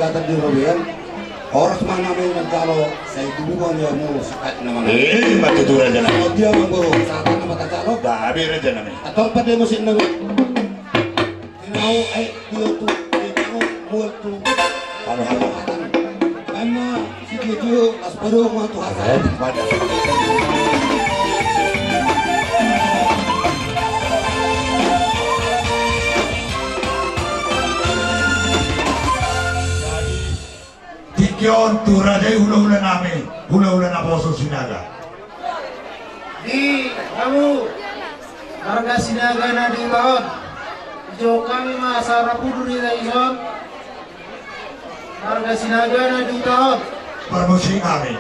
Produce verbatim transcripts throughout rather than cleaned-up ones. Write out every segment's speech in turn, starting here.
Tadi robean, horas ma nami manjalo, sai tubu ma ni amu sakat nama nami. Eh, ma tutu raja nami. Dia manggoro, sakat nama tajalo. Gabe raja nami. Atong pade musik nami. Tinau, eh, dia tu, dia tu, buat tu. Halo, halo. Karena si dia tu, pas baru mau tu hasan. Pada. Tingki on tu raja i hulahula nami, hulahula naposo Sinaga. Di hamu marga Sinaga na di huta on, dijou hami ma asa rapu duri na dison. Marga Sinaga na di huta on. Parmusik hami.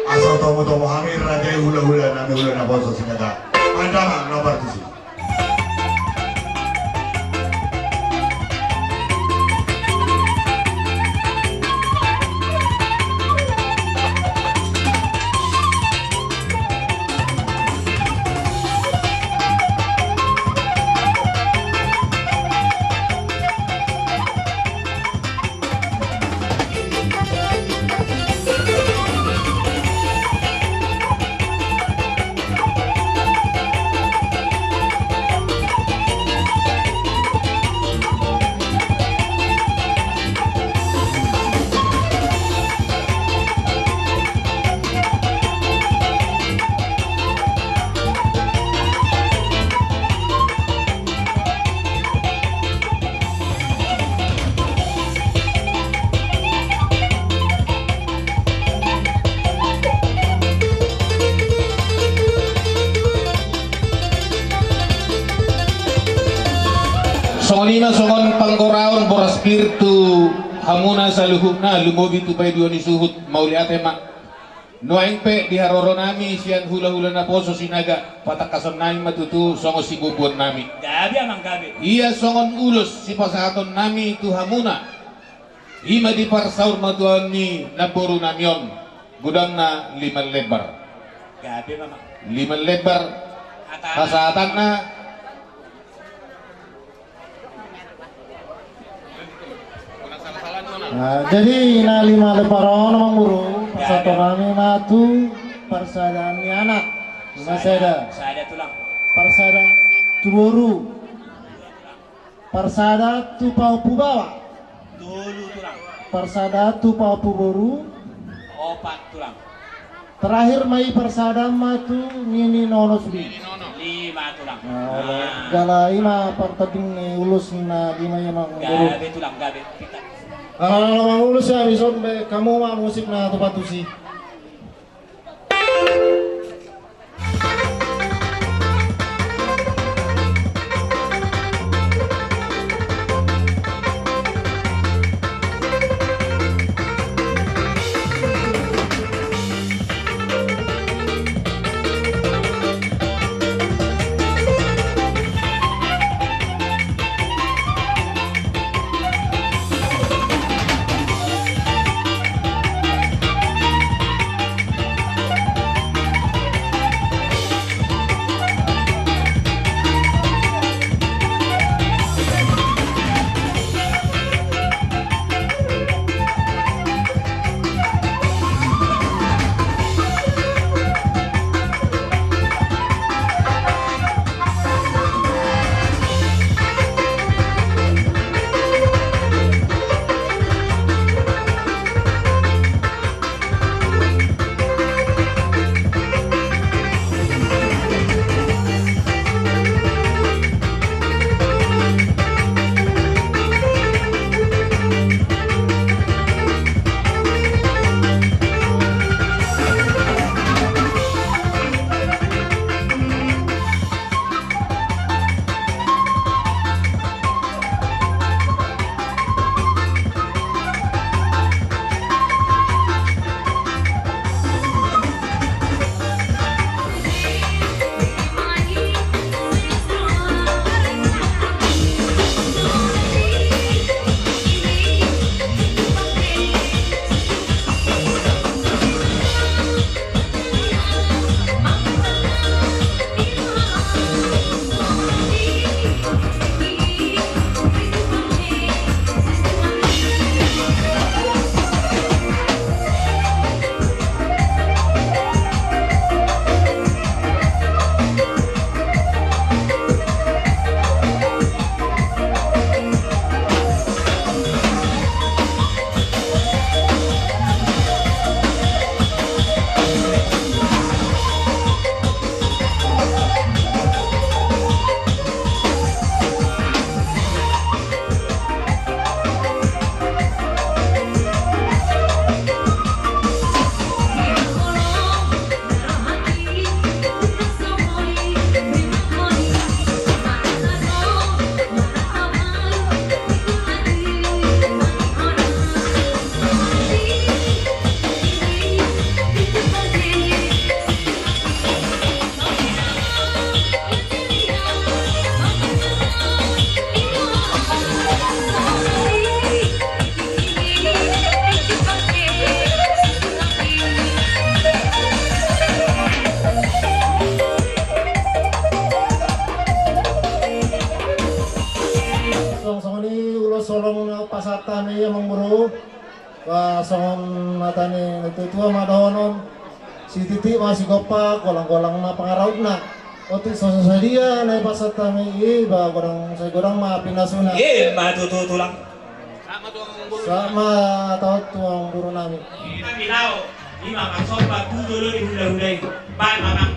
Asa tomutomu hami raja i hulahula nami hulahula naposo Sinaga. Pandangan nomor tujuh. Songon i ma songon panggoraon boras pir tu hamuna saluhutna, lumobi tu paidua ni suhut, mauliate ma. Nuaeng pe di haroro nami sian hulahula naposo Sinaga, patangkason nami ma tutu songon sibubuan nami. Gabe amang, gabe. Ia songon ulos sipasahaton nami tu hamuna, i ma di parsaurmatuaon ni namboru nami on, godangna lima lembar. Gabe ma amang. Lima lembar. Hasahatanna. Nah, jadi na lima lembar on amang boru, pasahaton nami ma tu parsadaan ni anak. Lima sada. Sada tulang. Parsadaan tu boru. Parsada tu pahompu baoa. Tolu tulang. Parsada tu pahompu boru. Opat tulang. Terakhir ma i parsada ma tu nini nono sude. Lima tulang. Nah, jala i ma partanding ni ulos na lima i amang boru. Gabe tulang, gabe. Ala ala amang ulos ya, bison be hamu ma musik na tupa tusi. Hami amang boru, ba songon hata ni natuatua ma dohonon, sititi ma sigompa, golanggolang ma pangarahutna. Otik so sadia na dipasahat hami i, ba godang sai godang ma pinasuna. Ima tutu tulang. Sahat ma taon tu amang boru nami. Ima pinao, ima marsomba tu jolo ni hulahula i. Baen ma amang.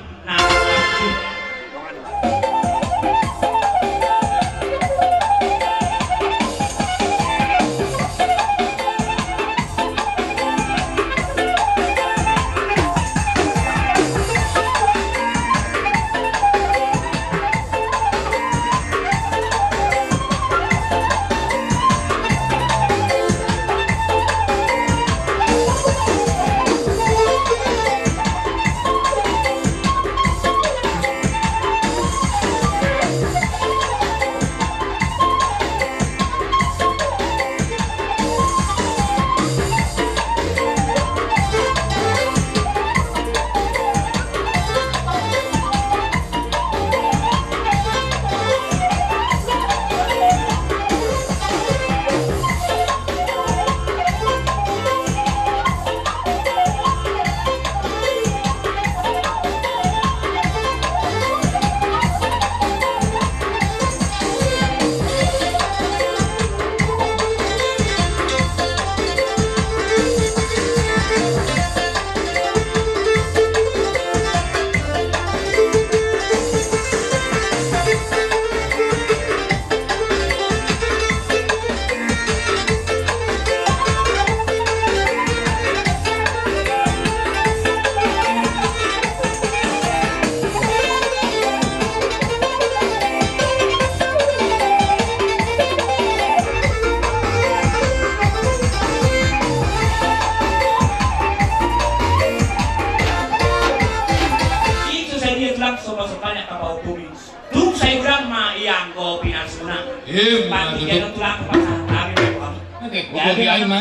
Itu sadia tulang, sobat-sobatnya kapau bumi. Tung sai godang ma i anggo pinasuna. Ima tutu. Pati dia tulang pasahat hami ma tu hamu. Oke, jadi, oke, ima.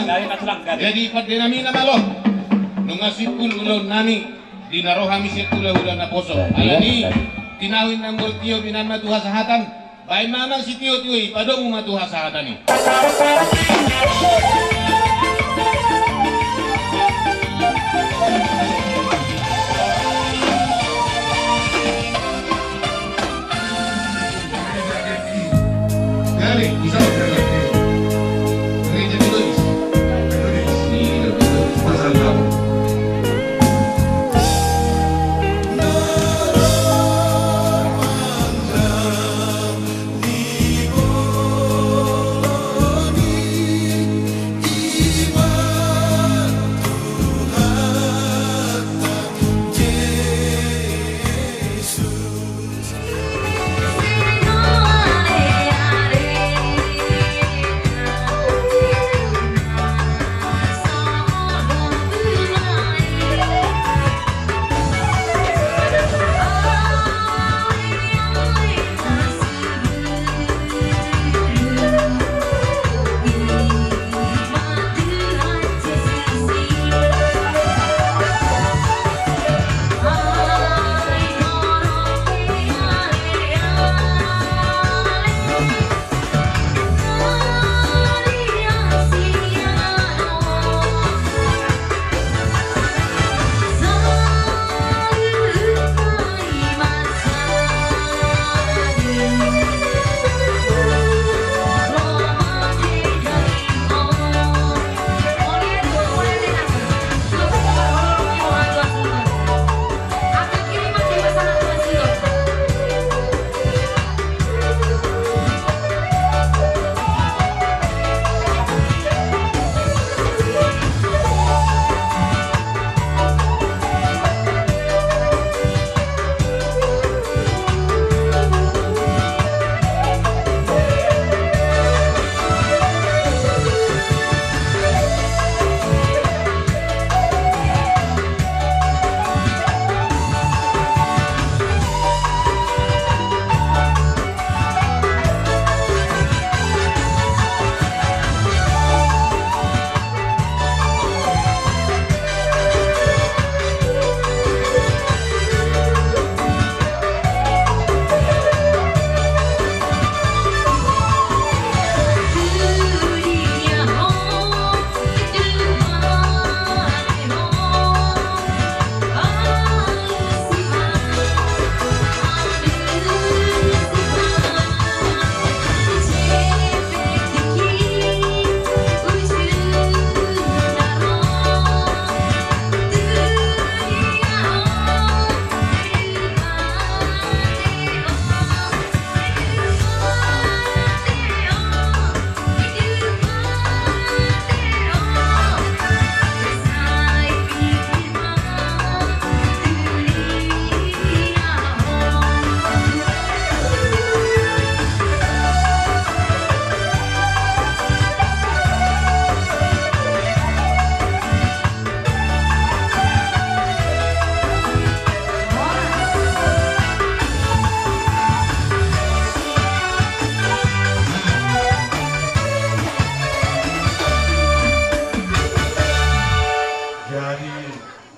Jadi, pande nami na malo. Nunga simpul ulaon nami, di na ro hami sian hulahula naposo. Alani, tinahu inna mboru tio, binan ma tu hasahatan. Baen ma amang sitiotio i, padomu ma tu hasahatan i.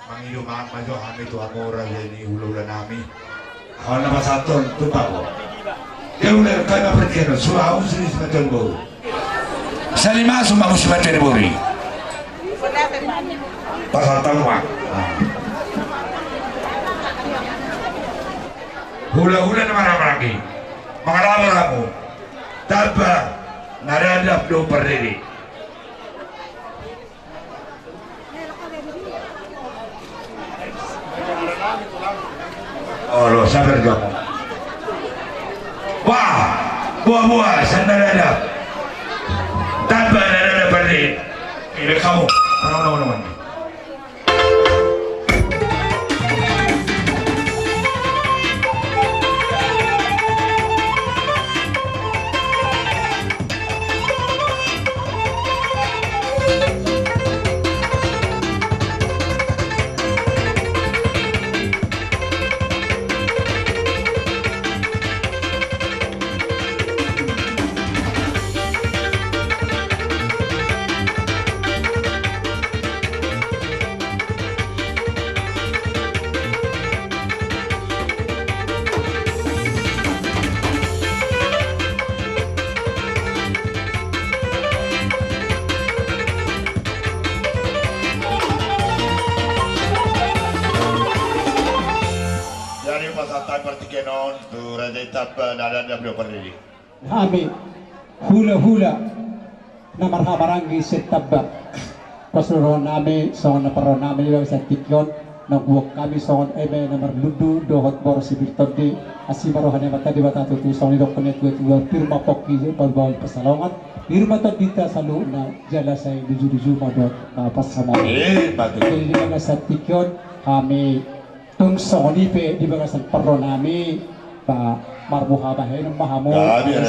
Mangido maaf ma jo hami tu hamu raja ni hulahula nami. Ahu na pasahathon tumpahon. Dia ular kai ma pertian sua usi di semeton boru. Sali masuk ma usi semeton boru. Pasal tahu ma. Hulahula na marhahamaranggi. Mangalap ma hamu. Tamba na dadap do pardede. Olo, sabar jo. Wah, buah-buah, sanda dada. Tamba dada berarti. Ini kamu. Mana, mana, mana, mana? Jadi pasahat partingkian on tu raja i tamba na dadap do pardede. Hami hulahula na marhahamaranggi sian tamba. Pos do rohanami songon na parrohanami di bagasan tingki on, naung huboan hami songon eme na marlundu dohot boru sipir tondi, asi ma roha ni Amanta Debata tutu songon na nidok ni natuatua, pir ma pongki, baoa ma pansalongan, pir ma tondinta saluhutna, jala sai luju-luju ma dohot, ah, pansamotan. Eh, batul. Jadi di bagasan tingki on hami tung songon i pe di bagasan parrohanami, ba, marboha bahenon ma hamu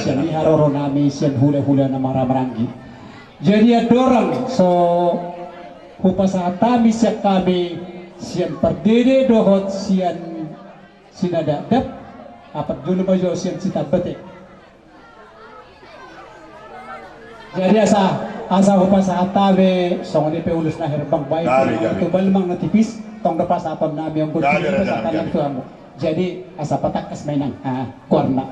sian i haroronami sian hulahula na marhahamaranggi. Jadi andorang so hupasahat hami sian hami sian pardede dohot sian sinadadap, apat jolo ma jo sian sitamba te. Jadi asa, asa hupasahat hami songon i pe ulos na herbang baik, tu balmang na tipis, tong do pasahatonnami, anggo tu pasahaton nami tu hamu. Jadi asa patangkas ma inang, ah, goarna.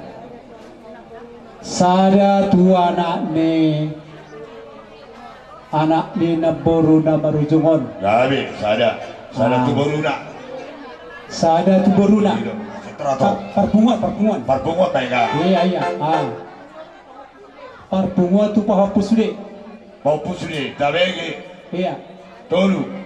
Sada tu anak ni, anak ni namboru na marujung on. Gabe, sada. Sada tu boruna. Sada tu boruna. Parpunguan, parpunguan. Parpunguan, baik. Iya, iya. Ah. Parpunguan tu pahompu sude. Pahompu sude, tabege. Iya. Tolu.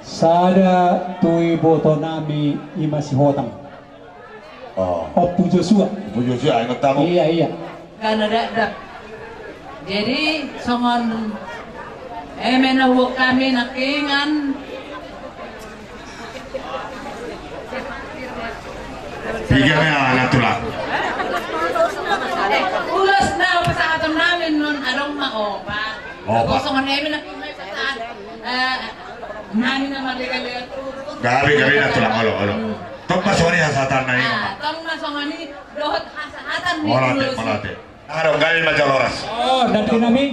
Sada tu ibotonami i ma si Hotang. Oh. Ompu Joshua. Ompu Joshua, ingot hamu. Iya, iya. Karena dak, dak. Jadi songon eme na huboan hami nangkiningan. Piga ma anak tulang. Ulos na pasahatonnami nuaeng adong ma opat. Opat. Songon eme na, eh, nami na marlega-lega. Gabe, gabe na tulang, olo, olo. Tong ma songon i hasahatan nami. Ah, tong ma songon i dohot hasahatan ni ulos i. Adong, gabe ma jala horas. Oh, nangkiningan nami.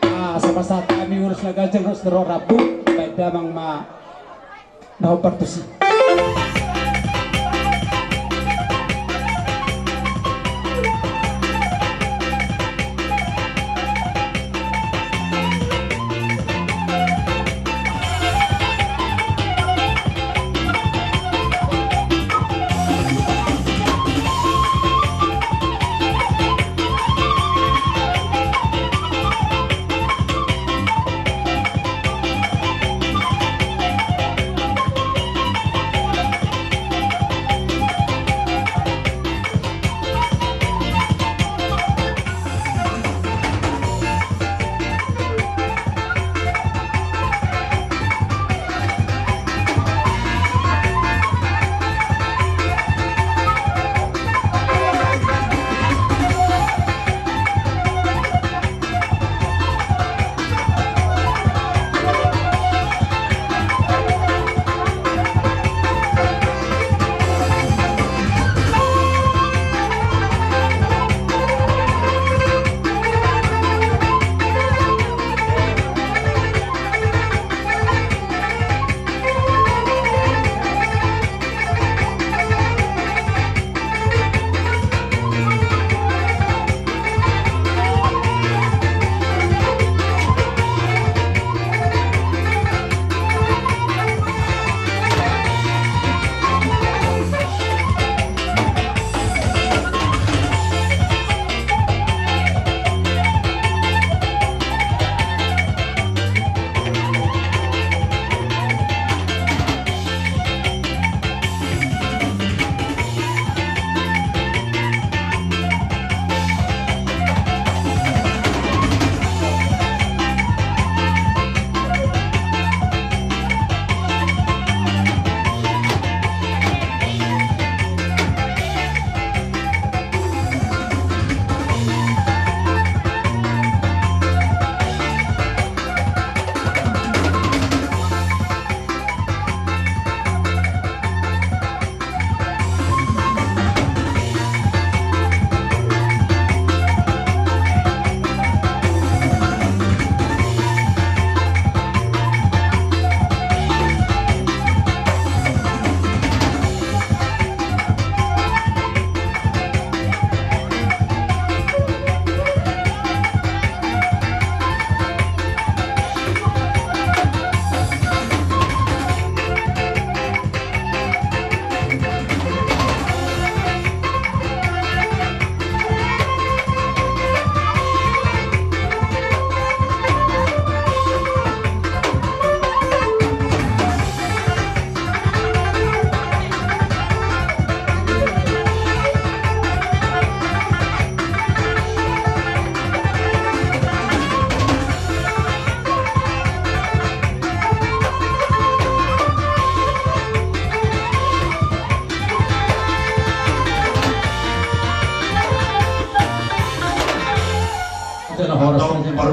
Ah, asa pasahat hami ulos na ganjang, ulos na ro rambu, baen damang ma. Nah, partusi.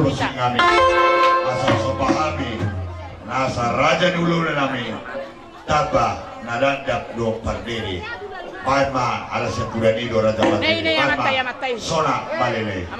Parmusik nami, asa so pahami nasa raja ni hulahula nami, tamba na dandap dohot pardede. Baen ma ala sian pudan i do raja. Baen ma, sona malele.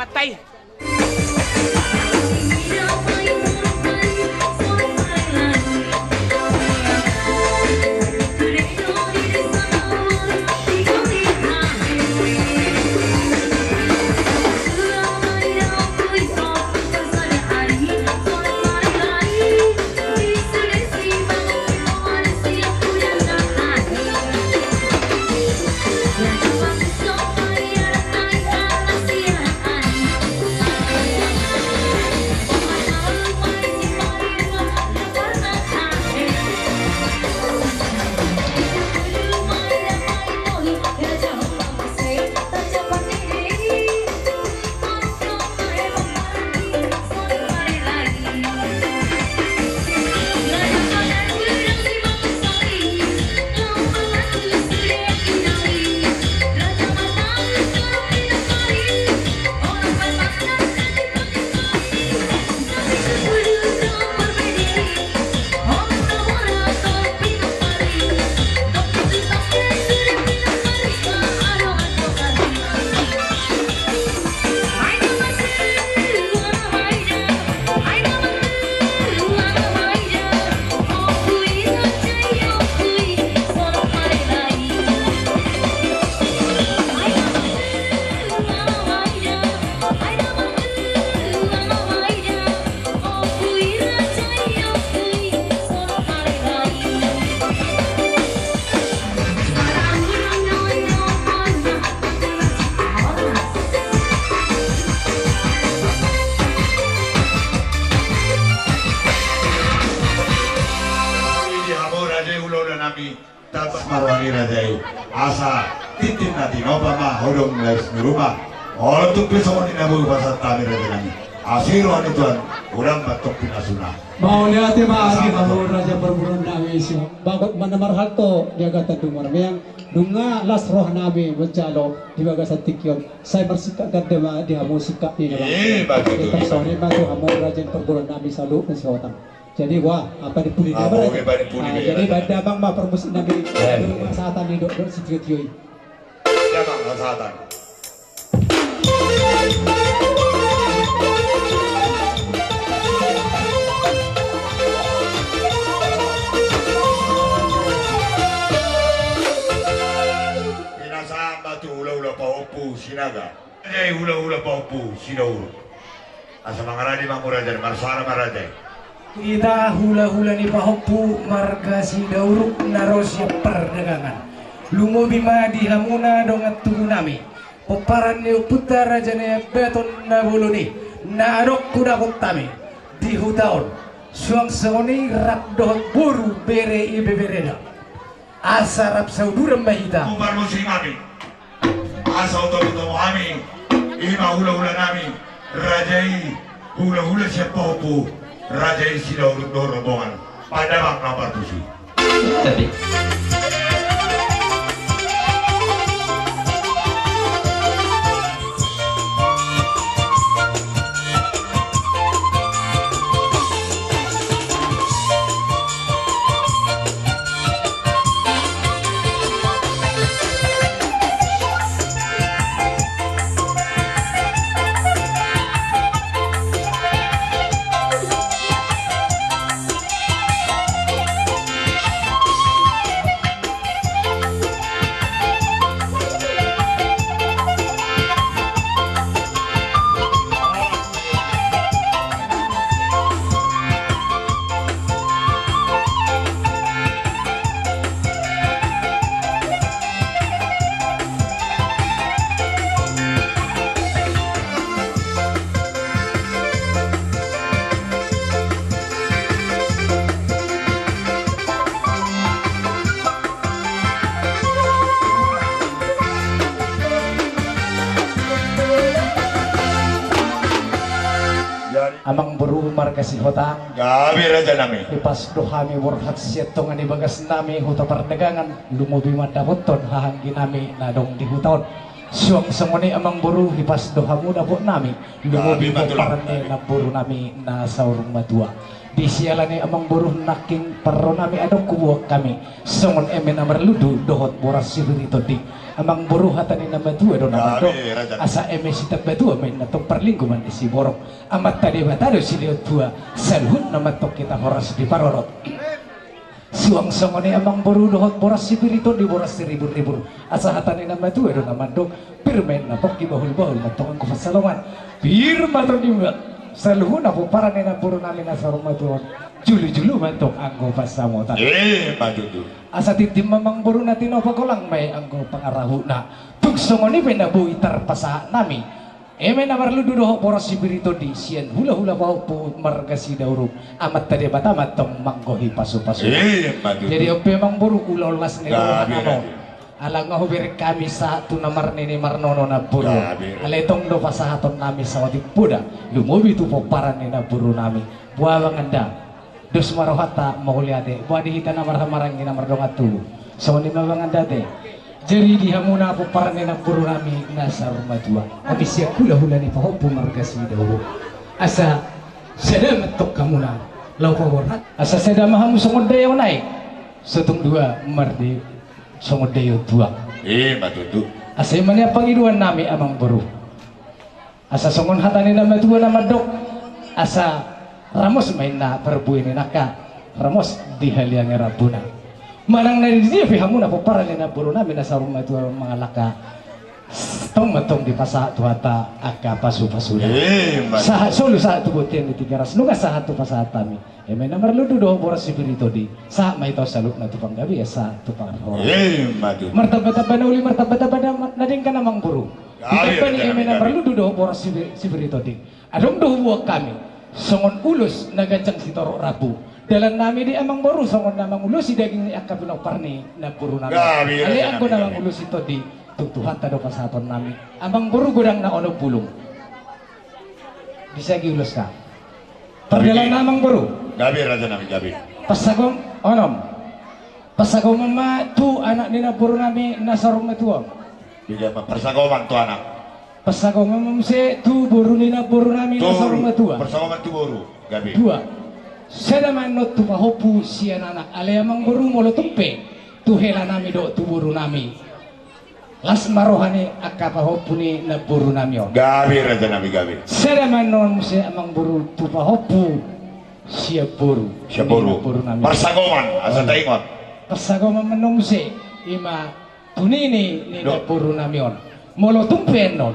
Di hamu raja i hulahula nami, tamba ma roha ni raja i. Asa tintin na tinopa ma, hodong laos ni ruma. Olo, tung pe songon i na boi pasahat hami raja nami. Asi roha ni Tuhan, godang ma tong pinasuna. Mauliate ma di hamu raja parboruon nami, asa bagot ma na marhalto di hagatan Dumor Meang. Nunga las roha nami manjalo di bagasan tingki on, sai marsingkat ganda ma di hamu singkat ni na bangso. Eh, bagus. Tarsongon i ma tu hamu raja ni parboruon nami saluhut na sihotang. Jadi, wah, apa di pudi. Ah, jadi baen damang ma parmusik nami. Eh. Pasahaton ni dohot sitiotio i. Damang pasahaton. Pinasahat ma tu hulahula pahompu Sinaga. Eh, hulahula pahompu Sidauruk. Asa mangarade ma hamu raja, marsoara ma raja i. Hita hulahula ni pahompu marga Sidauruk na ro sian pardagangan. Lumobi ma di hamuna dongan tubu nami, pomparan ni ompunta Raja Naiambaton Na Bolon i, na adong hudapot hami di huta on. Suang songon i rap dohot boru, bere, ibebereda. Asa rap sauduran ma hita. Umbar musik nami. Asa utomutomu hami, i ma hulahula nami, raja i, hulahula sian pahompu, raja i Sidauruk dohot rombongan. Pandamang na partusi. Tapi. Amangboru marga Sihotang. Gabe raja nami. Ipas do hami borhat sian tonga ni bagas nami huta pardagangan, lumobi mandapothon hahaanggi nami na adong di huta on. Suang songon i amangboru, hipas do hamu dapot nami, lumobi pomparan ni namboru nami na saur matua. Di siala ni amangboru, nangkin parro nami adong huboan hami songon eme na marlundu dohot boras sipir ni tondi. Amangboru, hata ni na matua do na mandok, asa eme sitambatua ma inna tong parlinggoman ni siborok. Amanta Debata do silehon tua, saluhutna ma tong hita horas diparorot. Suang songon i amangboru dohot boras sipir ni tondi, boras siribur-ribur. Asa hata ni na matua do na mandok, pir ma inna pongki, bahul-bahul ma tong anggo pansalongan. Pir ma tondimuna saluhutna pomparan ni namboru nami na saur matua on. Julu-julu ma tong anggo pansamotan. Asa tintin ma amangboru na tinopa, golang ma i anggo pangarahutna. Tung songon i pe na boi tarpasahat nami eme na marlundu dohot boras sipir ni tondi sian hula-hula pahompu marga Sidauruk, Amanta Debata ma tong manggohi pasu-pasu. Jadi on pe amangboru, ulaon las ni roha nami on. Ala nga hubereng hami sahat tu na marnini marnono namboru. Alai tong do pasahaton nami saotik poda, lumobi tu pomparan ni namboru nami. Boa amang anda. Dos ma rohanta mauliate, boa di hita na marhahamaranggi na mardongan tubu. Songon i ma amang anda ate. Jadi di hamuna pomparan ni namboru nami na saur matua, hami sian hula-hula ni pahompu marga Sidauruk, asa sada ma tong hamuna laho paborhat. Asa sada ma hamu songon daion aek, so tung dua mardi songon daion tuak. Asa i ma nian pangidoan nami amangboru. Asa songon hata ni na matua na mandok, asa ramos ma inna parbue ni nangka, ramos dihaliangi rambuna. Manang na di dia pe hamuna pomparan ni namboru nami na saur matua mangalangka, tong ma tong dipasahat Tuhanta angka pasu-pasuna. Sahat solu sahat tu bontean ni Tigaras, nunga sahat tu pasahat hami. Eme na marlundu dohot boras sipir ni tondi, sahat ma hita on saluhutna tu panggabean, sahat tu parhorasan. Martamba-tamba na uli, martamba-tamba na denggan amangboru. Di bani eme na marlundu dohot boras sipir ni tondi, adong do huboan hami songon ulos na ganjang sitorop rambu. Dalan nami di amangboru songon na mangulosi daging ni angka pinompar ni namboru nami. Alai anggo na mangulosi tondi, tung Tuhanta do pasahaton nami. Amangboru, godang na onom bulung. Disagi ulos ka. Pardalanan amangboru. Gabe raja nami, gabe. Pasahat onom. Pasahat ma tu anak ni namboru nami na saur matua. Pasahat ma tu anak. Pasahat ma muse tu boru ni namboru nami na saur matua. Pasahat ma tu boru. Gabe. Dua. Sada ma annon tu pahompu sian anak. Alai amangboru, molo tung pe tu hela nami dohot tu boru nami, las ma roha ni angka pahompu ni namboru nami on. Gabe raja nami, gabe. Sada ma annon muse amangboru tu pahompu sian boru. Sian boru. Pasahat ma asa taingot. Pasahat ma annon muse, i ma tu nini ni namboru nami on. Molo tung pe annon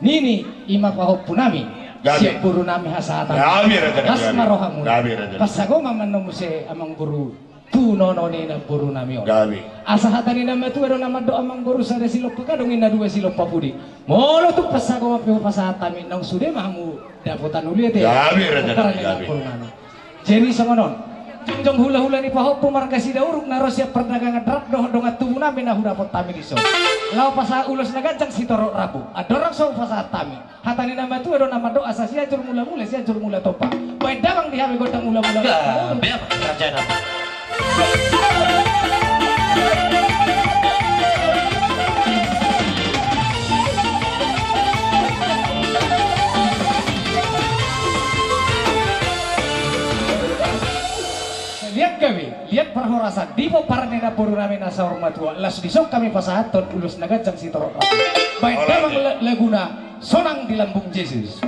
nini, i ma pahompu nami sian boru nami hasahatan. Gabe raja nami, las ma rohamuna. Gabe raja nami. Pasahat ma annon muse amangboru tu nono ni namboru nami on. Gabe. Asa hata ni na matua do na mandok amangboru, sada silompa gadong ninna dua silompa pudi. Molo tung pasahat pe hupasahat hami, naung sude ma hamu dapotan uli ate. Gabe raja nami, gabe. Jadi songon on. Jongjong hula-hula ni pahompu marga Sidauruk na ro sian pardagangan rap dohot dongan tubu nami na hudapot hami dison, laho pasahat ulos na ganjang sitorop rambu. Andorang so hupasahat hami, hata ni na matua do na mandok, asa Sianjur Mulamula, Sianjur Mula Tompa, baen damang di hami gondang mula-mula. Gabe, raja nami. Liat gabe, liat parhorasan di pomparan ni namboru nami na saur matua, laos dison hami pasahathon ulos na ganjang sitorop rambu. Baen damang la-, laguna Sonang di Lambung Jesus.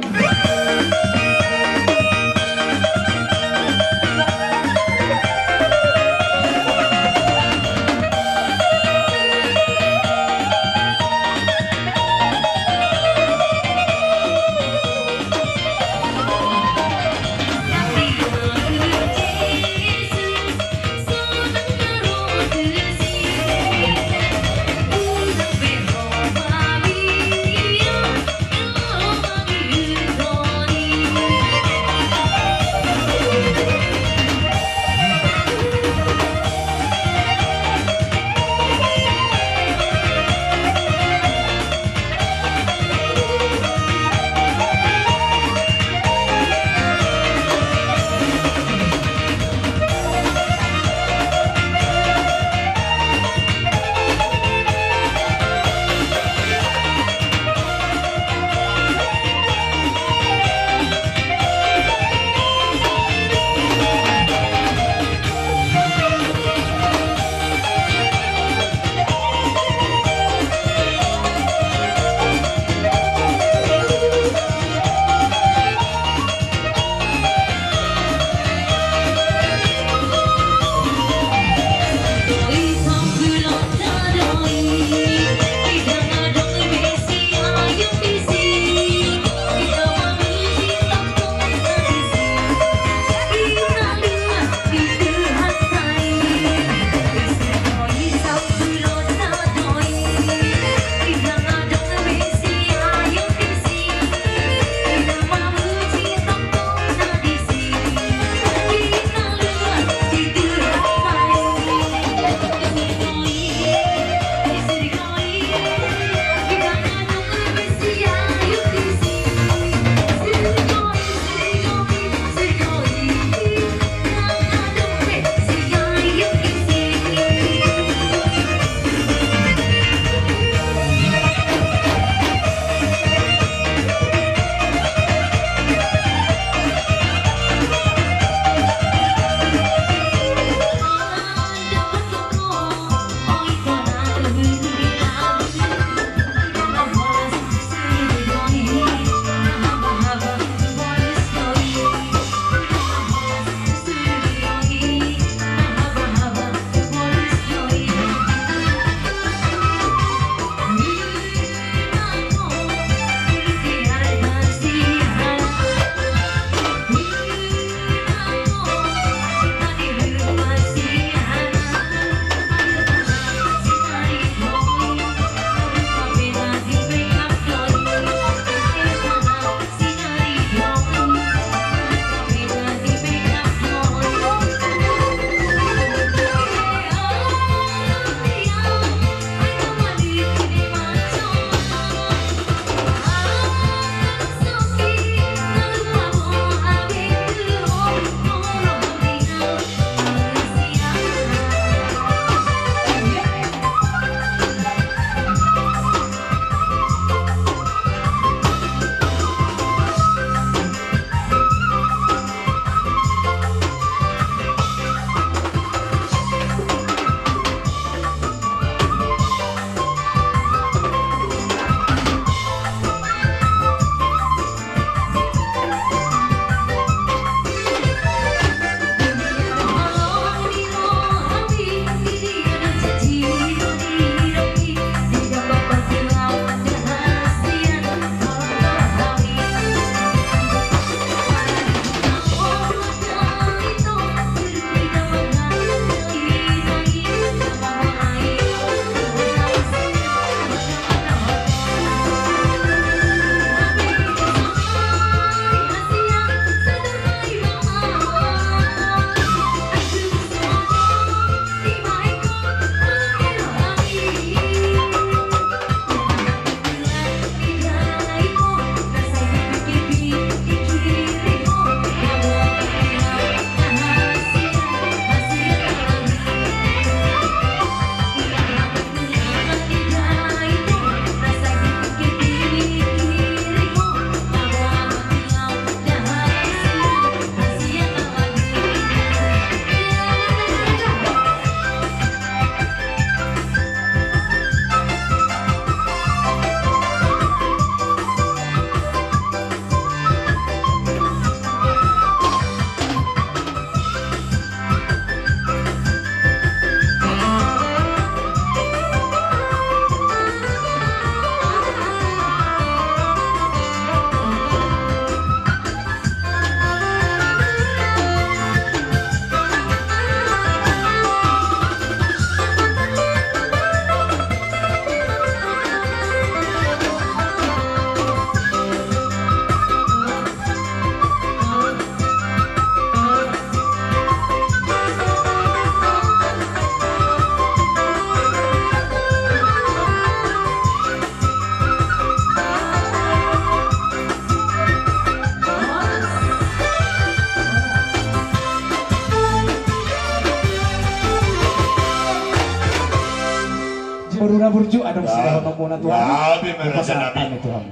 Rura burju adong. Ya, sidahonon muna Tuhan. Ya, amin, amin, pasahat amin. Kami Tuhan.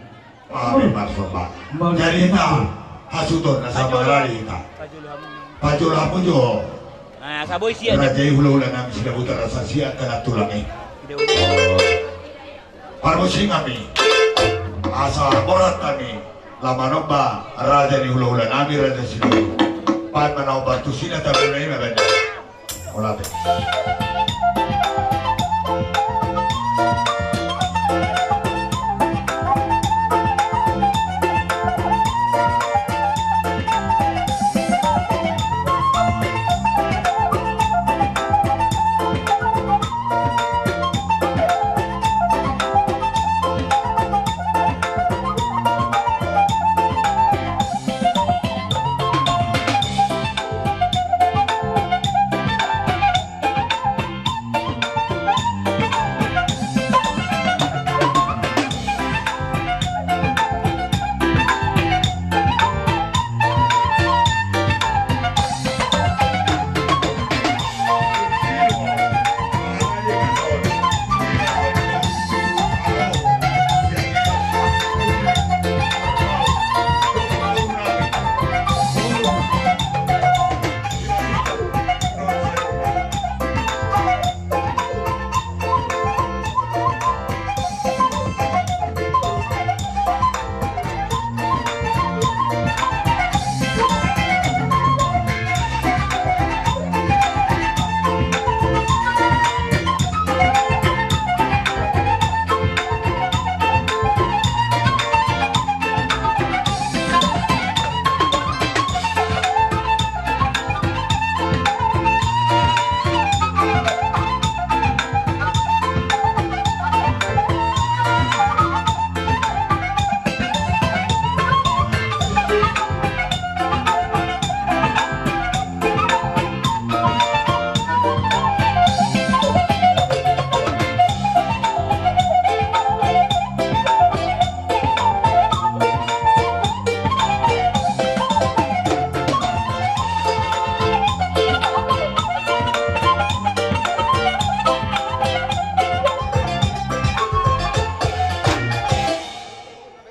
Amin, marsomba. Jadi hita hasuhuton na samangalari hita. Pajolo hamu jo. Nah, saboi sia. Raja i, hulahula nami Sidabutar asa sia tana tulang i. Parmusik nami. Asa borat nami. Laho manomba raja ni hulahula nami, raja Sidabutar. Pan manomba tu sina tabu nami ma benda. Hola pe.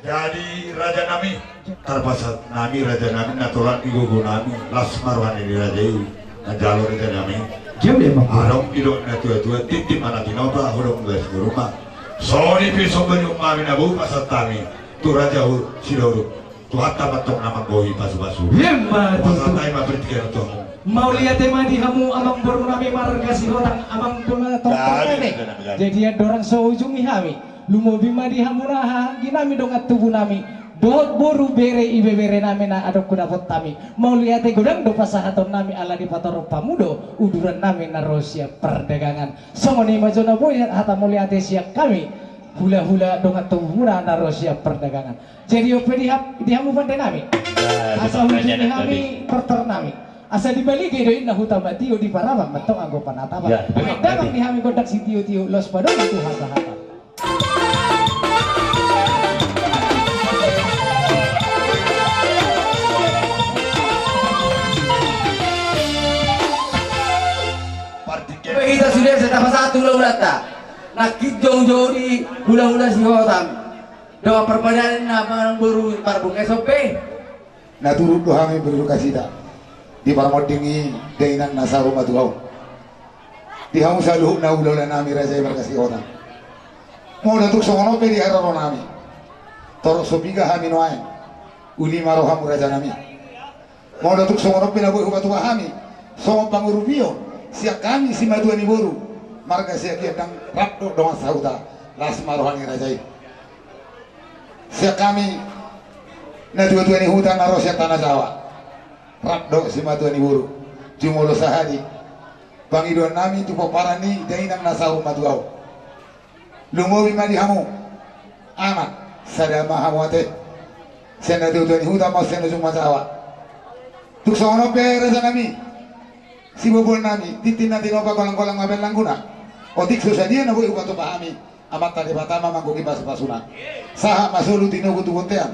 Jadi raja nami, tarpasat nami raja nami, na tolan di gogo nami, las ma roha ni raja i, na jalo raja nami. Adong didok na tua-tua, tintin ma na tinopa, holong bas guru ma. Songon i pe somba ni umami na boi pasahat hami tu raja Sidabutar. Tuhanta ma antong na manggohi pasu-pasu. Ima tutu. Pasahat hami ma partingkian tu hamu. Mauliate ma di hamu amangboru nami marga Sihotang, amangboru na tongtong. Jadi andorang so ujungi hami, lumobi ma di hamu na hahaanggi nami, dongan tubu nami dohot boru, bere, ibebere nami na adong hudapot hami. Mauliate godang do pasahaton nami ala dipatorop hamu do uduran nami na ro sian pardagangan. Songon i ma jo na boi hata mauliate sian hami hulahula dongan tubu muna na ro sian pardagangan. Jadi on pe di hamu pande nami. Asa ujungi hami tortor nami. Asa dibalige do inna huta ma tio, di paraman ma antong anggo panatapan. Baen damang di hami gondang sitio-tio, laos padomu tu hasahatan. Hita sude sai tapasahat tu hulahulanta. Nangkin jou-jou di hulahula Sihotang. Dongan parpadanan, amangboru, parbungka sompe. Na turut do hami berduka cita di parmonding i dainang na saur matua on. Di hamu saluhutna hulahula nami raja i marga Sihotang. Molo tung songon on pe di haroro nami, torop so piga hami nuaeng, uli ma rohamu raja nami. Molo tung songon on pe na boi hupatupa hami songon pangurupion sian hami simatua ni boru marga Siagian, ndang rap dohot dongan sahuta, las ma roha ni raja i. Sian hami natua-tua ni huta na ro sian Tana Jawa, rap dohot simatua ni boru. Jumolo sahali pangidoan nami tu pomparan ni dainang na saur matua on. Lumobi ma di hamu, anak, sada ma hamu ate. Sian natua-tua ni huta ma on, sian ujung ma Jawa. Tung songon on pe raja nami, siboboan nami, tintin na tinopa, golang-golang ma baen langguna. Otik so sadia na boi hupatupa hami, Amanta Debata ma manggohi pasu-pasuna. Sahat ma solu tinogu tu bontean.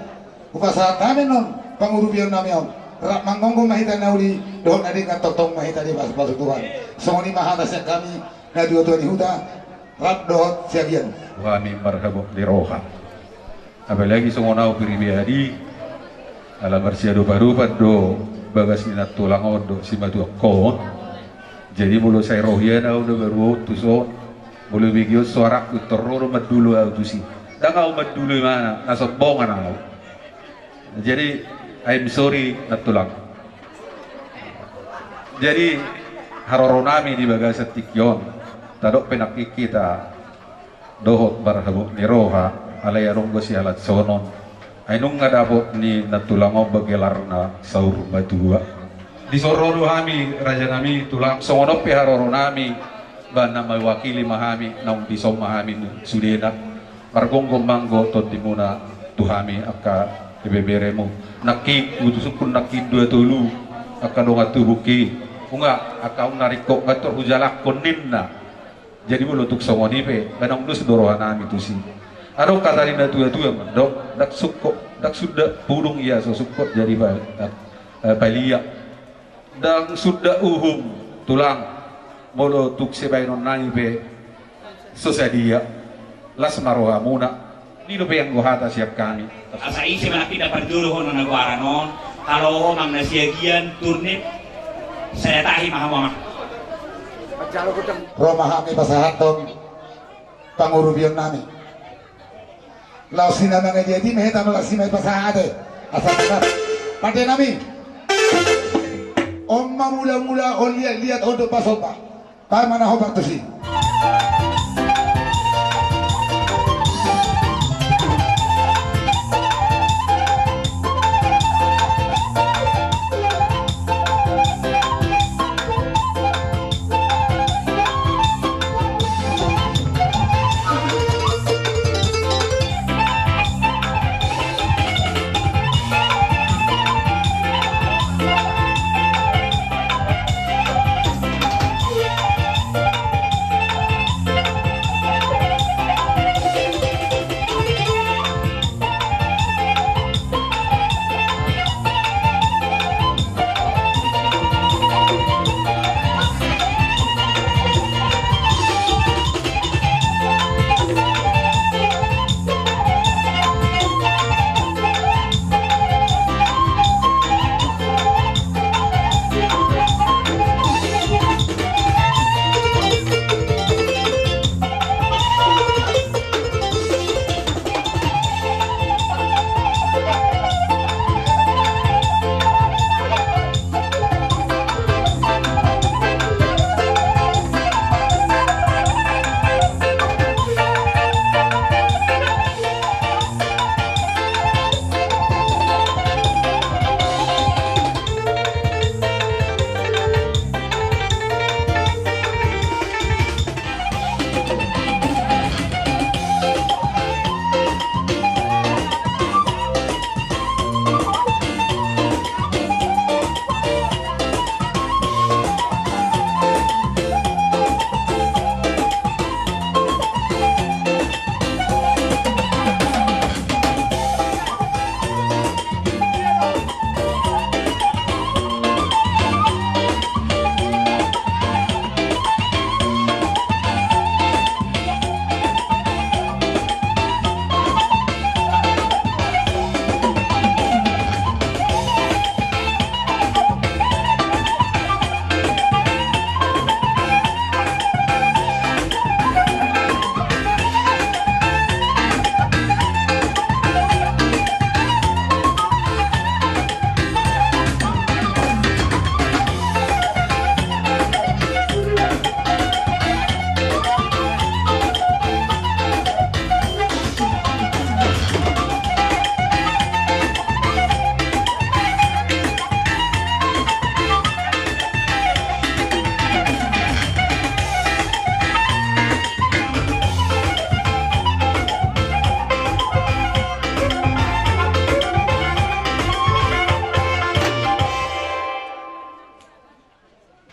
Hupasahat hami annon pangurupion nami on. Rap manggonggo ma hita na uli dohot na denggan, tongtong ma hita dipasu-pasu Tuhan. Songon i ma hata sian hami natua-tua ni huta. Rap dohot Siagian. Hami marhabot ni roha. Apalagi songon au pribadi, ala marsiadopadopan do bagas ni nantulang on dohot simatuangkon. Jadi molo sai ro hian au na baru on tuson, molo begeon soarangku, tor ro do mandulo au tusi. Ndang au mandulo imana, na sombongan au. Jadi, I'm sorry, nantulang. Jadi, haroronami di bagasan tingki on, tadok pe nangkin hita dohot marhabot ni roha, alai adong do sihalansonon. Ai nunga dapot ni nantulang on ba gelarna saur matua. Dison ro do hami, rajanami, tulang, songon on pe haroronami, ba na mewakili ma hami, naung dison ma hami sudena. Margomgom ma anggo tondimuna tu hami angka ibeberemu. Nangkin, utusukkon nangkin dua tolu angka dongan tubungki. Nunga, angka on na ringkot nga tor hujalakkon ninna. Jadi molo tung songon i pe, ba naung dos do rohanami tusi. Adong hata ni natuatua mandok, ndang sungkot, ndang suda pudung ia so sungkot jadi pa-, eh, palia. Ndang suda uhum, tulang, molo tung sibahenonnami pe so sadia. Las ma rohamuna. Didok pe anggo hata sian hami. Asa ise ma nangkin na parjolo hona na goaran on, kalo amang na Siagian, Turnip, sada tahi ma hamu amang. Ro ma hami pasahathon pangurupionnami. Laos i na mangadiadi ma hita, laos i ma pasahat, eh. Asa pasahat. Pandenami. On ma mulamula, on liatliat, on do pasomba. Tahe ma na hombar tusi.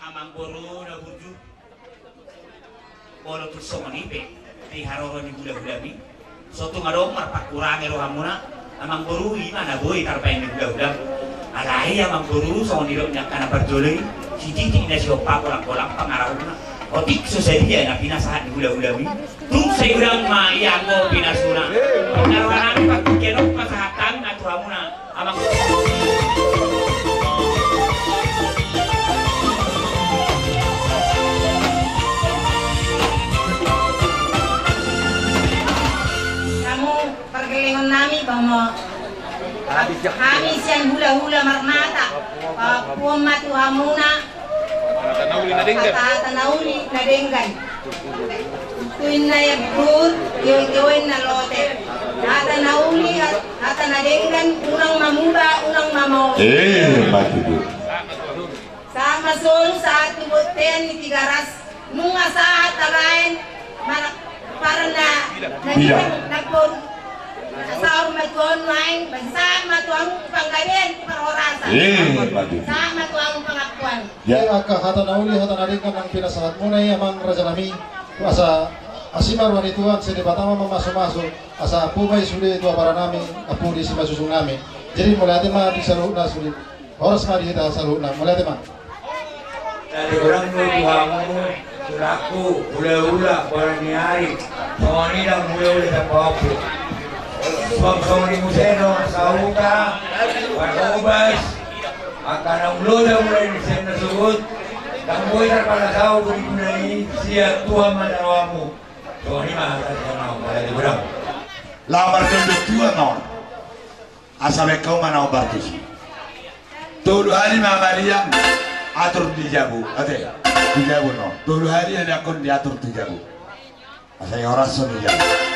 Amangboru na burju, molo tung songon i pe di haroro ni hulahulami, so tung adong marpangkurangi rohamuna. Amangboru, i ma na boi tarbaen ni hulahulam. Alai amangboru, songon nidok ni angka na parjolo i, sititi na sihompa, golanggolang pangarahutna. Otik so sadia na pinasahat ni hula-hula i. Tung sai godang ma ia anggo pinasuna. Na roha nami pangkikian on pasahatanna tu hamuna. Amang. Hamu pargellengon nami, bamo hami sian hula-hula Marmata, papuon ma tu hamuna hata-hata na uli na denggan. Tu inna ia bur, tio-tio inna lote. Hata na uli, hat-, hata na denggan, unang mamuba, unang mamaol. Eh, mati tu. Sahat ma solu, sahat tu bontean ni Tigaras. Nunga sahat tabaen, mana parna na, iya, bidang na boru. Saur ma tu on nuaeng, basa ma tu hamu panggabean, parhorasan. Eh, mati. Sa ma tu hamu pangakuan. Ya. Angka hata na uli, hata na denggan nang pinasahatmuna i, amang raja nami. Asa asi ma roha ni Tuhan, sai Debata ma mamasu-masu. Asa ampu ma i sude tu apara nami, ampu di simasusung nami. Jadi mauliate ma di saluhutna sude. Horas ma di hita saluhutna, mauliate ma. Jadi godang do tu hamu, tulangku, hula-hula, bona ni ari, songon i nang hula-hula Sampapuput. Suang songon i muse do, sahuta, parhobas, angka na molo da mulai di sian na sogot, ndang boi tarpala saut di guna i, sian Tuhan ma na rohamu. Songon i ma hata sian ahu, mauliate godang. Laho martondong tua ma on. Asa baen hamu ma na hombar tusi. Tolu hali ma maliang atur di jabu, ate, di jabu no. Tolu hali haliangkon diatur di jabu. Asa i horas on di jabu.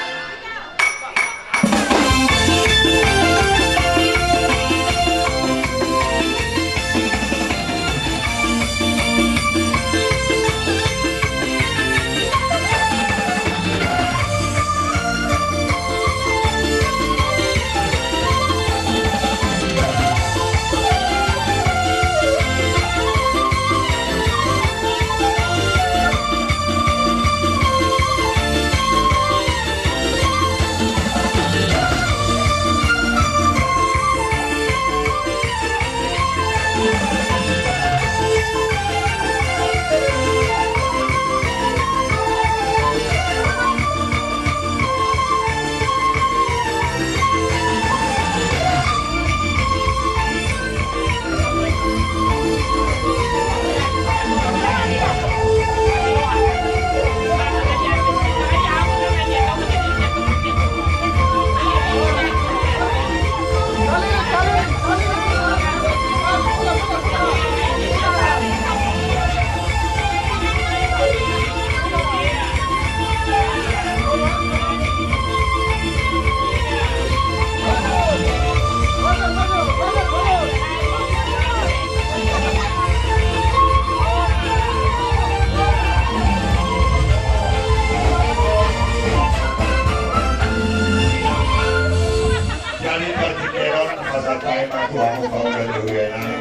Jadi partingkian on, pasahat hami ma tu hamu pangula ni huria nami.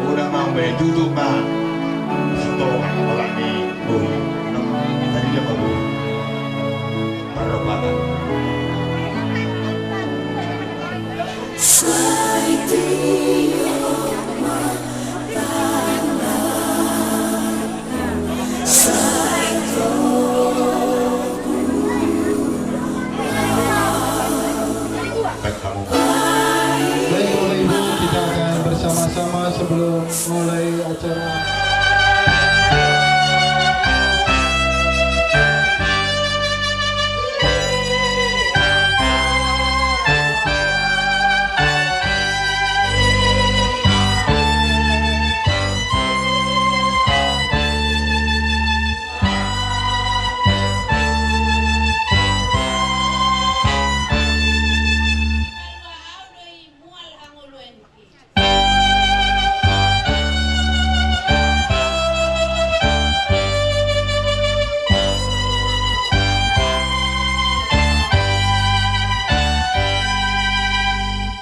Unang ma umbahen tutup ma. Suto ma holan ni bohi. Unang ma tadi dia ma bohi. Parlopatan. Baik, Bapak Ibu, kita akan bersama-sama sebelum mulai acara.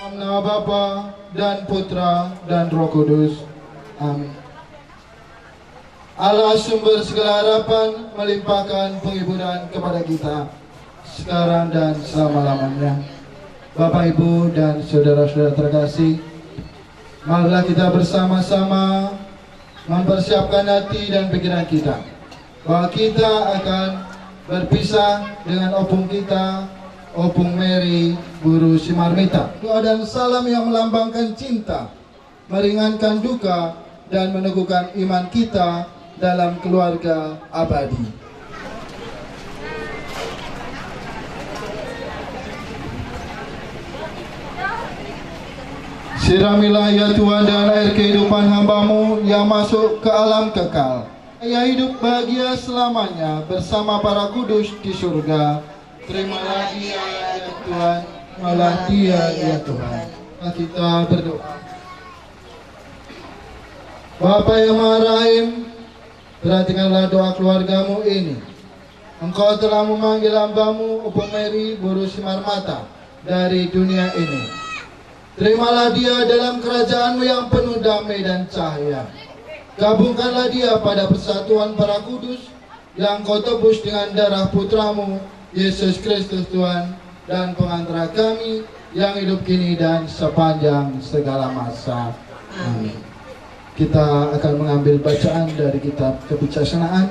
Dalam nama Bapa dan Putra dan Roh Kudus. Amin. Allah, sumber segala harapan, melimpahkan penghiburan kepada kita sekarang dan selama-lamanya. Bapak, Ibu, dan saudara-saudara terkasih, marilah kita bersama-sama Mempersiapkan hati dan pikiran kita bahwa kita akan berpisah dengan opung kita, Opung Mary Boru Simarmata. Doa dan salam yang melambangkan cinta, meringankan duka, dan meneguhkan iman kita dalam keluarga abadi. Siramilah, ya Tuhan, dengan air kehidupan hamba-Mu yang masuk ke alam kekal, ia hidup bahagia selamanya bersama para kudus di surga. Terimalah dia, ya Tuhan. Terimalah dia, ya Tuhan. Mari kita berdoa. Bapa yang Maha Rahim, perhatikanlah doa keluarga-Mu ini. Engkau telah memanggil hamba-Mu, Opung Mary Boru Simarmata, dari dunia ini. Terimalah dia dalam kerajaan-Mu yang penuh damai dan cahaya. Gabungkanlah dia pada persatuan para kudus yang Kau tebus dengan darah Putra-Mu, Yesus Kristus Tuhan, dan pengantara kami yang hidup kini dan sepanjang segala masa. Amin. Kita akan mengambil bacaan dari kitab kebijaksanaan.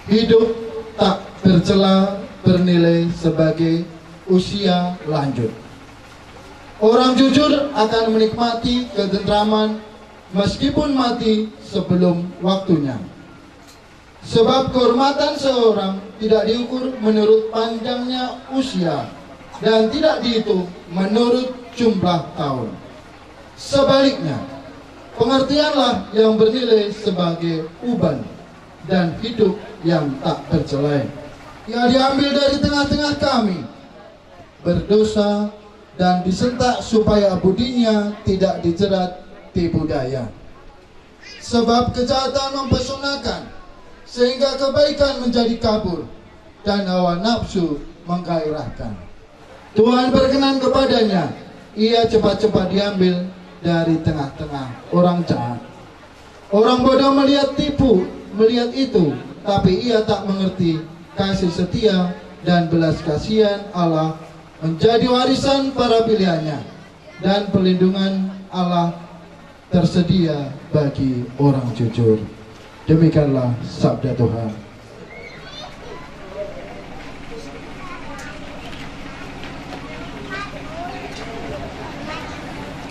Hidup tak tercela bernilai sebagai usia lanjut. Orang jujur akan menikmati ketentraman meskipun mati sebelum waktunya. Sebab kehormatan seorang tidak diukur menurut panjangnya usia dan tidak dihitung menurut jumlah tahun. Sebaliknya, pengertianlah yang bernilai sebagai uban dan hidup yang tak tercela. Ia diambil dari tengah-tengah kami, berdosa, dan disentak supaya budinya tidak dijerat tipu daya. Sebab kejahatan mempesonakan, sehingga kebaikan menjadi kabur, dan hawa nafsu menggairahkan. Tuhan berkenan kepadanya, ia cepat-cepat diambil dari tengah-tengah orang jahat. Orang bodoh melihat tipu, melihat itu, tapi ia tak mengerti kasih setia dan belas kasihan Allah menjadi warisan para pilihannya, dan perlindungan Allah tersedia bagi orang jujur. Demikianlah sabda Tuhan.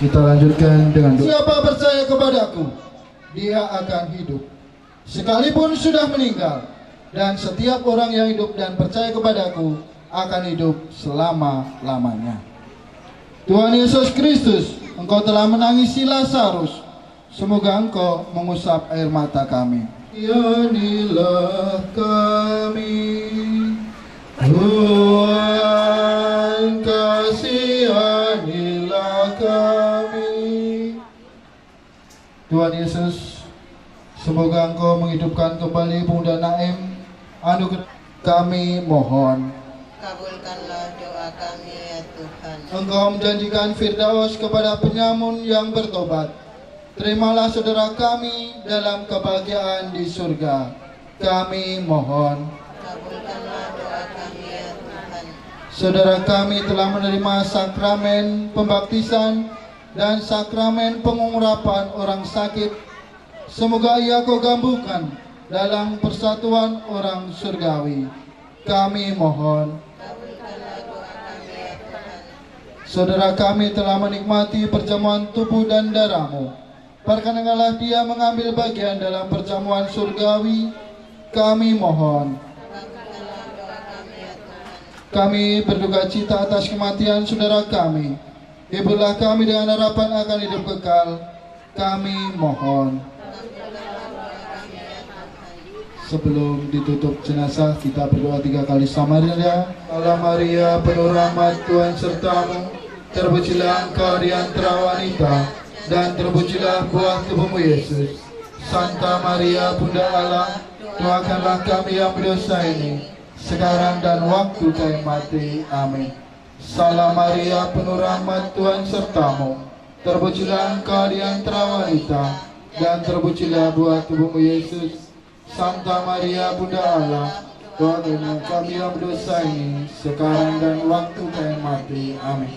Kita lanjutkan dengan doa. Siapa percaya kepada-Ku, dia akan hidup sekalipun sudah meninggal, dan setiap orang yang hidup dan percaya kepada-Ku akan hidup selama-lamanya. Tuhan Yesus Kristus, Engkau telah menangisi Lazarus, semoga Engkau mengusap air mata kami. Kasihanilah kami, Tuhan, kasihanilah kami. Tuhan Yesus, semoga Engkau menghidupkan kembali pemuda Naim. Anugerah, kami mohon. Kabulkanlah doa kami, ya Tuhan. Engkau menjanjikan Firdaus kepada penyamun yang bertobat. Terimalah saudara kami dalam kebahagiaan di surga. Kami mohon. Kabulkanlah doa kami, ya Tuhan. Saudara kami telah menerima sakramen pembaptisan dan sakramen pengurapan orang sakit. Semoga ia Kau gabungkan dalam persatuan orang surgawi. Kami mohon. Kabulkanlah doa kami, ya Tuhan. Saudara kami telah menikmati perjamuan tubuh dan darah-Mu. Perkenankanlah dia mengambil bagian dalam perjamuan surgawi. Kami mohon. Kami berduka cita atas kematian saudara kami. Hiburlah kami dengan harapan akan hidup kekal. Kami mohon. Sebelum ditutup jenazah, kita berdoa tiga kali Samaria. Salam Maria, penuh rahmat, Tuhan sertamu. Terpujilah engkau di antara wanita, dan terpujilah buah tubuhmu, Yesus. Santa Maria, Bunda Allah, doakanlah kami yang berdosa ini, sekarang dan waktu kami mati. Amin. Salam Maria, penuh rahmat, Tuhan sertamu. Terpujilah engkau di antara wanita, dan terpujilah buah tubuhmu, Yesus. Santa Maria, Bunda Allah, doakanlah kami yang berdosa ini, sekarang dan waktu kami mati. Amin.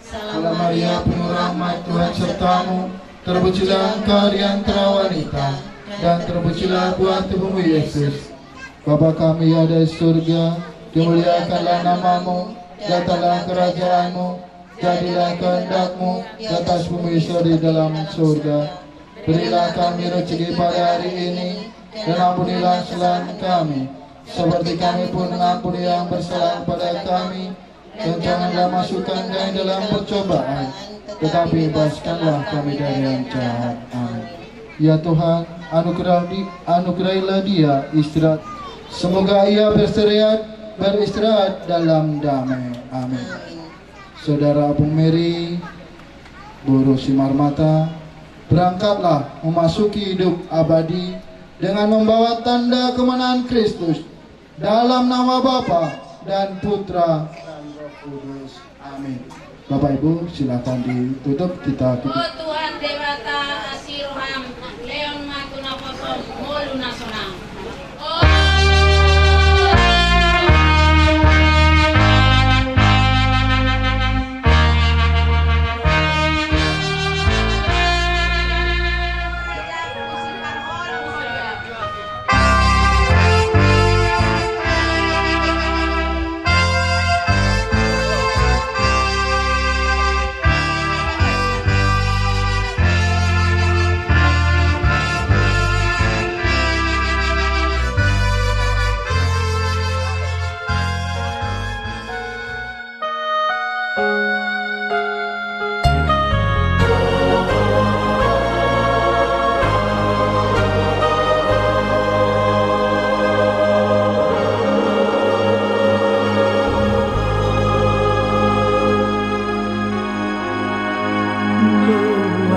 Salam Maria, penuh rahmat, Tuhan sertamu. Terpujilah Engkau di antara wanita, dan terpujilah buah tubuhmu, Yesus. Bapa kami yang ada di surga, dimuliakanlah nama-Mu, datanglah kerajaan-Mu, jadilah kehendak-Mu di atas bumi seperti dalam surga. Berilah kami rezeki pada hari ini, dan ampunilah kesalahan kami, seperti kami pun mengampuni yang bersalah kepada kami, dan janganlah masukkan kami dalam percobaan, tetapi bebaskanlah kami dari yang jahat. Amin. Ya Tuhan, anugerah di, anugerahilah dia istirahat. Semoga ia beristirahat, beristirahat dalam damai. Amin. Saudara Ompung Mary, Boru Simarmata, berangkatlah memasuki hidup abadi dengan membawa tanda kemenangan Kristus. Dalam nama Bapa dan Putra dan Roh Kudus. Amin. Bapak Ibu, silakan ditutup, kita tutup. O Tuhan Debata, asi roham, lehon ma tu naposom ngolu na sonang.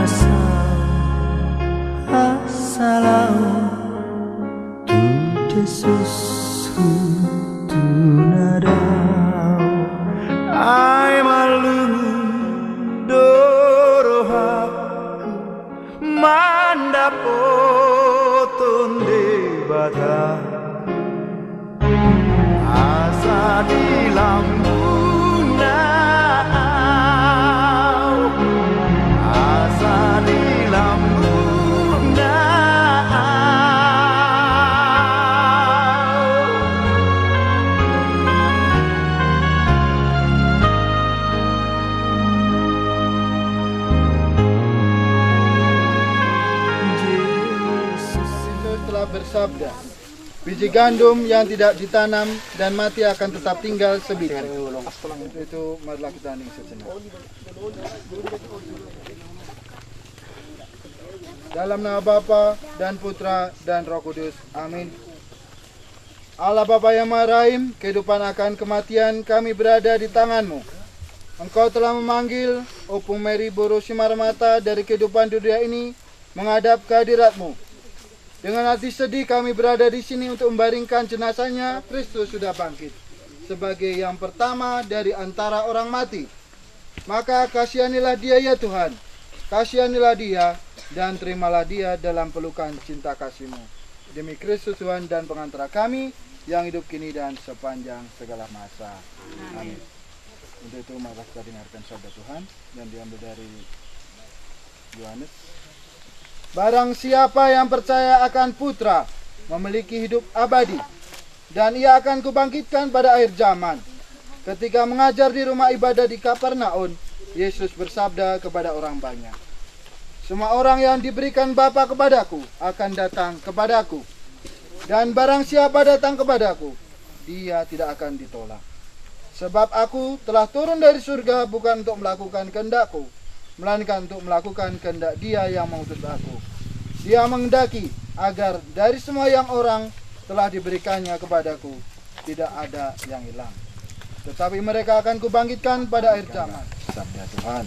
Loas au asa laho tu Jesus, tu na dao, ai marlungun do rohangku mandapothon Debata. Asa di lambungna au, asa di lambungna au. Jesus telah bersabda, biji gandum yang tidak ditanam dan mati akan tetap tinggal sebiji. Untuk itu, marilah kita hening sejenak. Dalam nama Bapa dan Putra dan Roh Kudus. Amin. Allah Bapa yang Maha Rahim, kehidupan akan kematian kami berada di tangan-Mu. Engkau telah memanggil Ompung Mary Boru Simarmata dari kehidupan dunia ini menghadap ke hadirat-Mu. Dengan hati sedih kami berada di sini untuk membaringkan jenazahnya. Kristus sudah bangkit sebagai yang pertama dari antara orang mati. Maka kasihanilah dia, ya Tuhan. Kasihanilah dia dan terimalah dia dalam pelukan cinta kasih-Mu. Demi Kristus Tuhan dan pengantara kami yang hidup kini dan sepanjang segala masa. Amin. Untuk itu, mari kita dengarkan sabda Tuhan yang diambil dari Yohanes. Barang siapa yang percaya akan Putra memiliki hidup abadi, dan ia akan kubangkitkan pada akhir zaman. Ketika mengajar di rumah ibadah di Kapernaum, Yesus bersabda kepada orang banyak, semua orang yang diberikan Bapa kepada-Ku akan datang kepada-Ku, dan barang siapa datang kepada-Ku, dia tidak akan ditolak. Sebab Aku telah turun dari surga bukan untuk melakukan kehendak-Ku, melainkan untuk melakukan kehendak Dia yang mengutus Aku. Dia menghendaki agar dari semua yang orang telah diberikannya kepada-Ku, tidak ada yang hilang, tetapi mereka akan Kubangkitkan pada akhir zaman. Sabda Tuhan.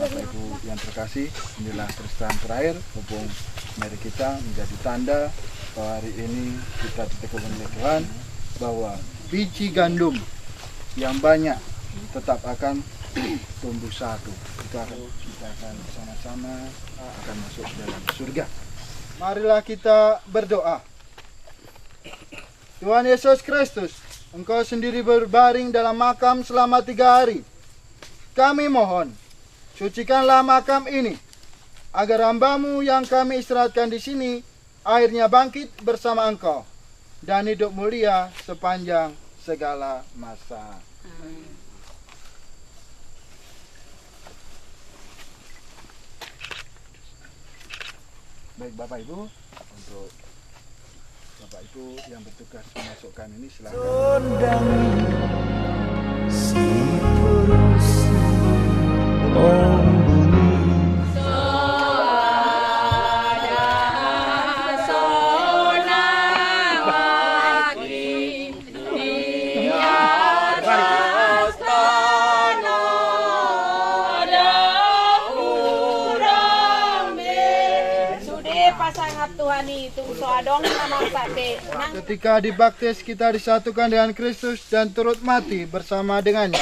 Bapak Ibu yang terkasih, inilah peristirahatan terakhir Ompung Mary kita, menjadi tanda bahwa hari ini kita diteguhkan oleh Tuhan bahwa biji gandum yang banyak tetap akan tumbuh satu. Itu akan, kita akan sama-sama akan masuk ke dalam surga. Marilah kita berdoa. Tuhan Yesus Kristus, Engkau sendiri berbaring dalam makam selama tiga hari. Kami mohon, Sucikanlah makam ini, agar hamba-Mu yang kami istirahatkan di sini akhirnya bangkit bersama Engkau dan hidup mulia sepanjang segala masa. Amin. Baik, Bapak Ibu, untuk Bapak Ibu yang bertugas memasukkan ini, silakan. Sondangi si porusi ombun i. Sude pasangap Tuhan i, tung so adong na marsak be. Nang Ketika dibaptis, kita disatukan dengan Kristus dan turut mati bersama dengannya.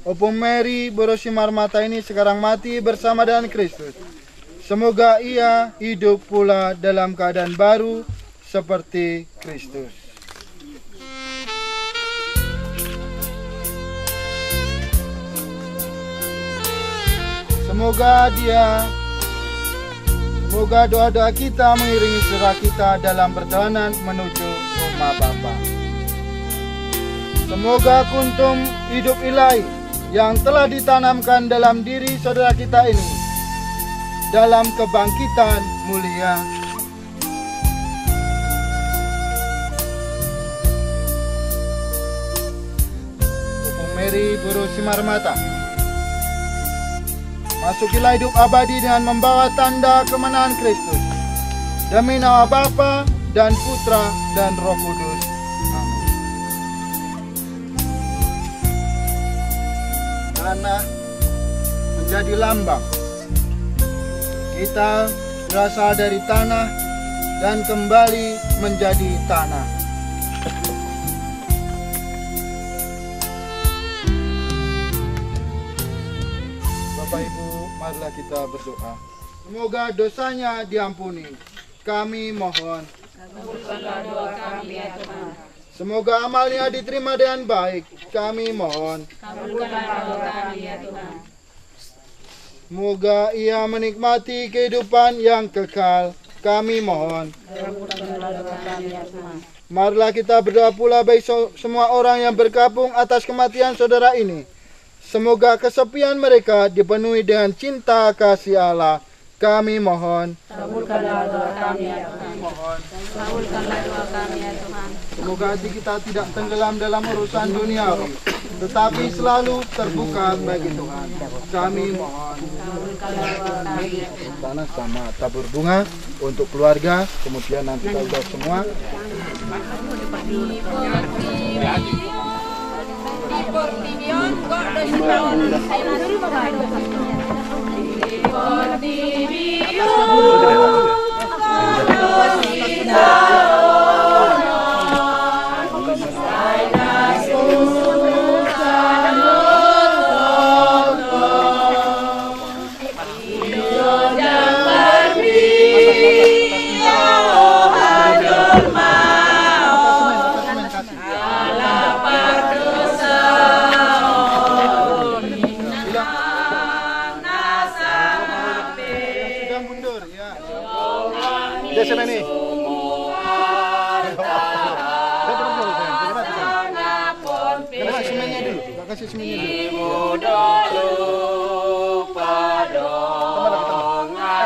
Ompung Mary, boru Simarmata ini sekarang mati bersama dengan Kristus. Semoga ia hidup pula dalam keadaan baru seperti Kristus. Semoga dia, semoga doa-doa kita mengiringi saudara kita dalam perjalanan menuju rumah Bapa. Semoga kuntum hidup ilahi yang telah ditanamkan dalam diri saudara kita ini dalam kebangkitan mulia. Ompung Mary, boru Simarmata. Masukilah hidup abadi dengan membawa tanda kemenangan Kristus. Demi nama Bapa dan Putra dan Roh Kudus. Amin. Tanah menjadi lambang. Kita berasal dari tanah dan kembali menjadi tanah. Bapak Ibu, marilah kita berdoa. Semoga dosanya diampuni. Kami mohon. Kabulkanlah doa kami, ya Tuhan. Semoga amalnya diterima dengan baik. Kami mohon. Kabulkanlah doa kami, ya Tuhan. Semoga ia menikmati kehidupan yang kekal. Kami mohon. Kabulkanlah doa kami, ya Tuhan. Marilah kita berdoa pula bagi so-, semua orang yang bergabung atas kematian saudara ini. Semoga kesepian mereka dipenuhi dengan cinta kasih Allah. Kami mohon. Kabulkanlah doa kami, ya Tuhan. Mohon. Kabulkanlah doa kami, ya Tuhan. Semoga hati kita tidak tenggelam dalam urusan duniawi, tetapi selalu terbuka bagi Tuhan. Kami mohon. Kabulkanlah doa kami, ya Tuhan. Tanah sama tabur bunga untuk keluarga, kemudian nanti kita ucap semua. Sudah mundur, ya. Dia semen nih. Kasih semennya dulu. Kasih semennya dulu. Tambah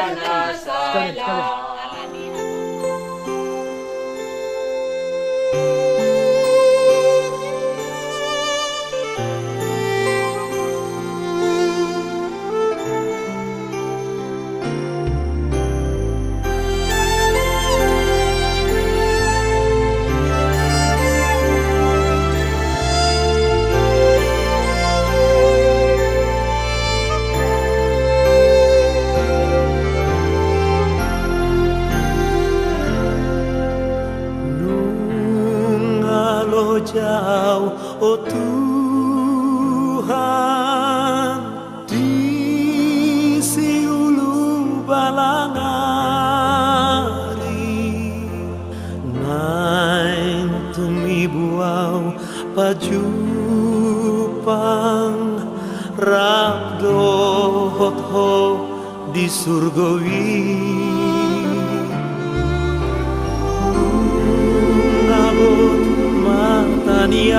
lagi, tambah. Sekalian, sekalian. Nunga lo jau, o Tuhan, di siulu balangari, naeng tung mibu au pajumpang rap dohot surgo i. Nunga bot mata ni